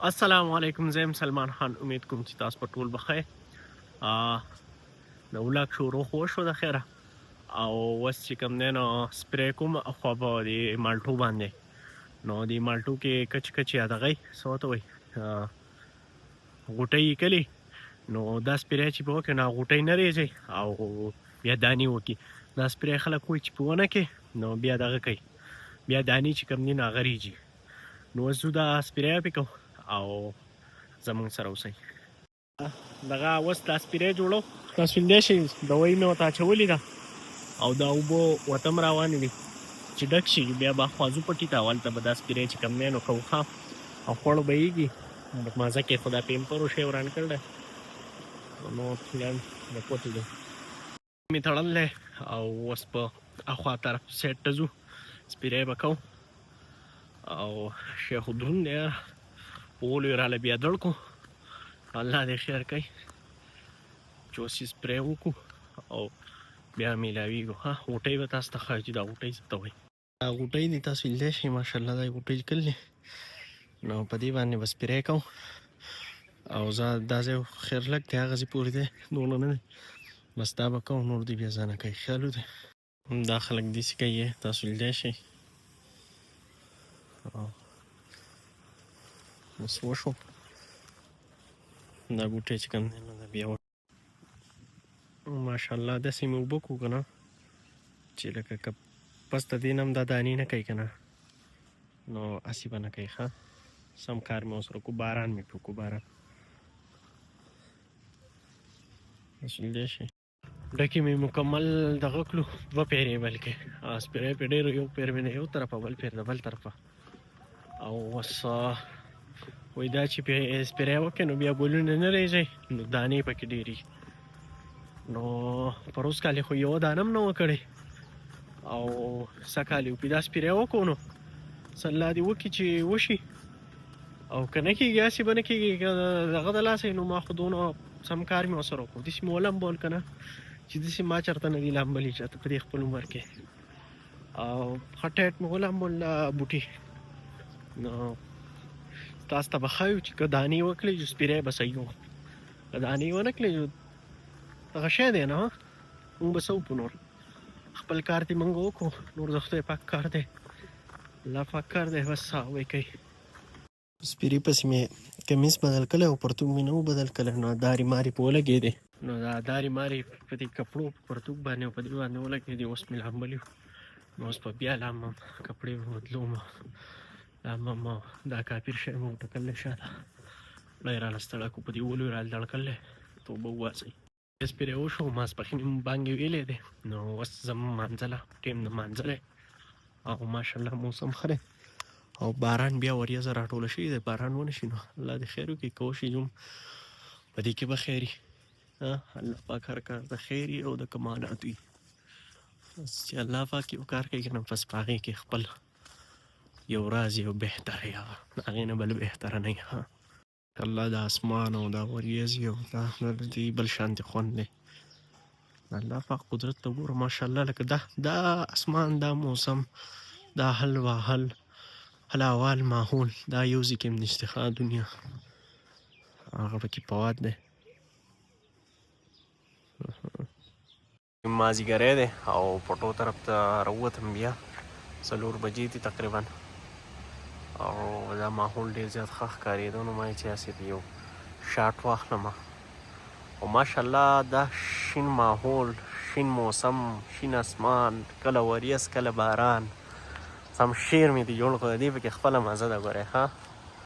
السلام علیکم، زه یم سلمان خان. امید کوم چې تاسو په ټول بخیر. د ولاګ شروع خو شو د خیره. او اوس چې کوم دی نو سپری کوم خو په دې مالټو باندې. نو دې مالټو کې کچ کچ یا دغه څه ورته وایي، غوټۍ یې کلي. نو دا سپری چې په وکړي نو غوټۍ نه ریږي او بیا دانې وکړي. دا سپری خلک وایي چې په ونه کې نو بیا دغه کوي، بیا دانې چې کوم دي نو هغه ریږي. نو اوس ځو دا سپری پې کوو او زمونږ سره اوسئ. دغه اوس دا سپری جوړو. تاسو لیدلی شئ، دوایي مې ورته اچولې ده او دا اوبه ورته هم روانې دي. چې ډک شي بیا به اخوا ځو پټي ته او هلته به دا سپری چې کوم دی نو کوو ښه او خوړو به یېږي. مازه کې خو دا پیمپرو شی وران کړی، نو پلان د کوټې دی مې تړلی او اوس په اخوا طرف سیټ ته ځو، سپیری به کوو. او شی خو دروند دی، په ولو یې راله بیا دړ کړو. الله دې خیر کوي چې اوس یې سپری وکړو او بیا میلاویږو. ها غوټۍ به تاسو ته ښایي چې دا غوټۍ څه ته وایي. دا غوټۍ دي، تاسو لیدلی شئ، ماشاءالله دا غوټۍ کلي. نو په دې باندې به سپری کوو او زه دا ځای خیر لږ دی، هغه ځای پورې دی، دونه نه دی. بس دا به کوو، نور دې بیا ځانه کوي خیال دی. دا خلک داسې کوي، تاسو لیدلی شئ. بس وشو، دا بوټی چې کوم دی نو دا بیا ماشاءالله داسې مې اوبه کړو که نه چې لکه که پس د دې نه هم دا دانې نه کوي که نه نو هسې به نه کوي. ښه سم کار مې ورسره وکړو، باران مې پرې وکړو، باران تاسو لیدلی شئ. ډکې مې مکمل دغه کړو، دوه پیرې، بلکې سپری پې ډېر، یو پیر مې نه یو طرفه، بل پیر د بل طرفه. او اوس وایي دا چې پې سپری وکړې نو بیا ګلونه نه ریږي، نو دانې پکې ډېري. نو پروس کال یې خو یوه دانه هم نه وه کړې او سږ کال یې پې دا سپری وکړو. نو څه الله دې وکړي چې وشي او که نه کېږي هسې به نه کېږي، که دغه د لاسه نو ما خو دونه سم کار مې ورسره وکړو. داسې مې ولمبول که نه چې داسې ما چېرته نه دي لامبلي چېرته په دې خپل عمر کې، او ښه ټایټ مې ولمبول دا بوټي. نو تاسو ته به ښایو چې که دانې وکړې چې سپیری به صحیح و، که دانې ونه کړې دغه شی دی نه موږ به څه وکړو. نور خپل کار دې موږ وکړو، نور د خدای پاک کار دی، الله پاک کار دی، بس هغه به یې کوي. سپیري پسې مې کمیس بدل کړی او پرتوګ مې نه و بدل کړی، نو دارې مارې په ولګېدې. نو دا دارې مارې په دې کپړو په پرتوګ باندې او په دې باندې ولګېدې. اوس مې لامبلي، نو اوس به بیا لامبم، کپړې به بدلوم، لامبم. دا کاپیر شی مې وټکل دی شاته، خوله یې راله ستړه کړو، په دې ولو یې راله دړکلی. توبه وباسئ. اوس پرې وشو، ماسپښین بانګ یې ویلی دی. نو اوس ځم لمانځه له، ټایم د لمانځه دی او ماشاءالله موسم ښه دی او باران بیا وریځه راټوله شوې ده. باران ونه شي نو الله دې خیر وکړي، که وشي هم په دې کې به خیر وي. الله پاک هر کار د خیر او د کمالات وي. چې الله پاک یو کار کوي که نه، پس په هغې کې خپل یو راز یو بهتره وي، هغه د هغې نه بل بهتره نه وي. الله د اسمان او دا وریځې او دا د دې بل شانتې خوند دی. د الله پاک قدرت ته وګوره، ماشاءالله. لکه دا دا اسمان، دا موسم، دا حل واحل حلاوال ماحول، دا یو ځای کې هم نشته. ښه دنیا هغه پکې پواد دی. مازیګری دی او پټو طرف ته راووتم، بیا 4 بجې دي تقریبا او دا ماحول ډېر زیات ښه ښکارېدو. نو ما چې هسې یو shot واخلم او ماشاءالله دا شین ماحول، شین موسم، شین اسمان، کله وریځ کله باران، سم شعر مې دې جوړ کړ. دې پکې خپله مزه ده ګورې. ها.